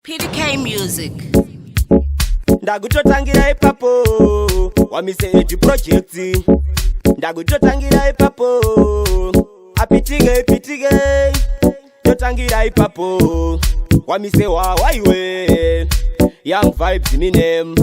PDK Music. Ndakutotangira ipapo, wamise Ed Project. Ndakutotangira ipapo, apitike ipitike. Totangira ipapo, wamise wawaiwe. Young Vibes minem.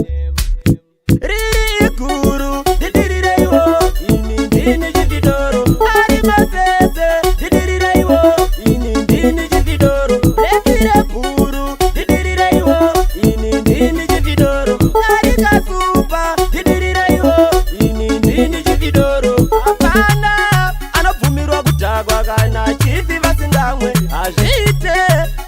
Riri guru, didirireiwo, ini ndini chididoro. Ari masese, didirireiwo, ini ndini chididoro. Rekire bhuru, didirireiwo, ini ndini chididoro. Ari kasupa, didirireiwo, ini ndini chididoro. Hapana anobvumirwa kudhakwa kana chifi vasingamwe. Hazviite,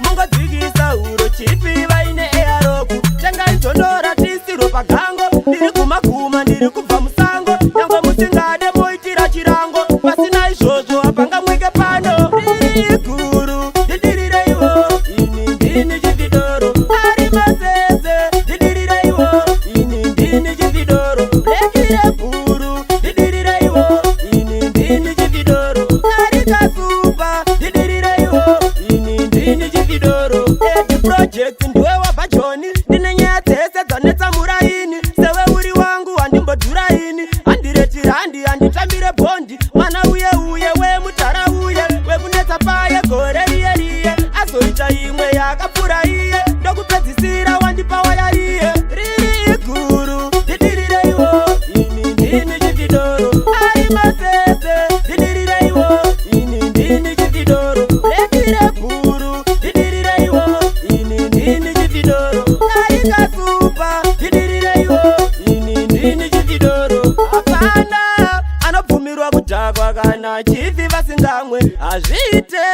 mungodzikisa huro chifi vaine earoku. Tengai nzondora tisirwe pagango. Ndiri kumaguma, ndiri kubva musango. Nyangwe musingade moitira chirango. Pasina izvozvo hapangamwike pano. Riri guru, didirireiwo, ini ndini chididoro. Ari masese, didirireiwo, ini ndini chididoro. Rekire bhuru, didirireiwo, ini ndini chididoro. Ari kasupa, didirireiwo, ini ndini chididoro. Ed Project ndiwe wabva Joni. Ndine nyaya dzese dzanetsa muraini. Sewe uri wangu handimbodhura ini. Handireti handi handitambire bhondi. Mwana uye uye wemudhara uye wekunetsa paye gore riye riye. Azoita imwe yakapfuura iye. Ndokupedzisira wandipa waya iye. Riri guru, didirireiwo, ini ndini chididoro. Ari masese, didirireiwo, ini ndini chididoro. Rekire bhuru, didirireiwo, ini ndini chididoro. Ari kasupa, didirireiwo, ini ndini chididoro. Hapana anobvumirwa kudhakwa kana chifi vasingamwe. Hazviite,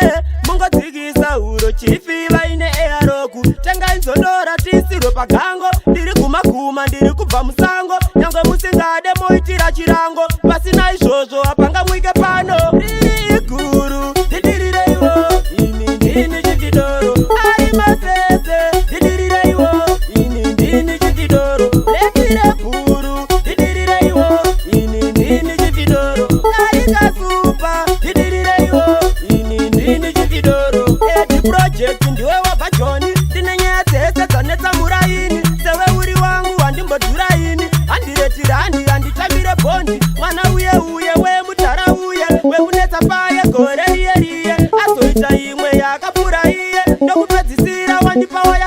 mungodzikisa huro chifi vaine earoku. Tengai nzondora tisirwe pagango. Ndiri kumaguma, ndiri kubva musango. Nyangwe musingade moitira chirango. Pasina izvozvo hapangamwike pano. Riri guru, didirireiwo, ini ndini chididoro. Ari masese, didirireiwo, ini ndini chididoro. Rekire bhuru, didirireiwo, ini ndini chididoro. Ari kasupa, didirireiwo, ini ndini chididoro. Ed Project ndiwe wabva Joni. Ndine nyaya dzese dzanetsa muraini. Sewe uri wangu handimbodhura ini. Handireti randi handitambire bhondi. Mwana uye uye wemudhara uye wekunetsa paye gore riye riye. Azoita imwe yakapfuura iye. Ndokupedzisira wandipa waya.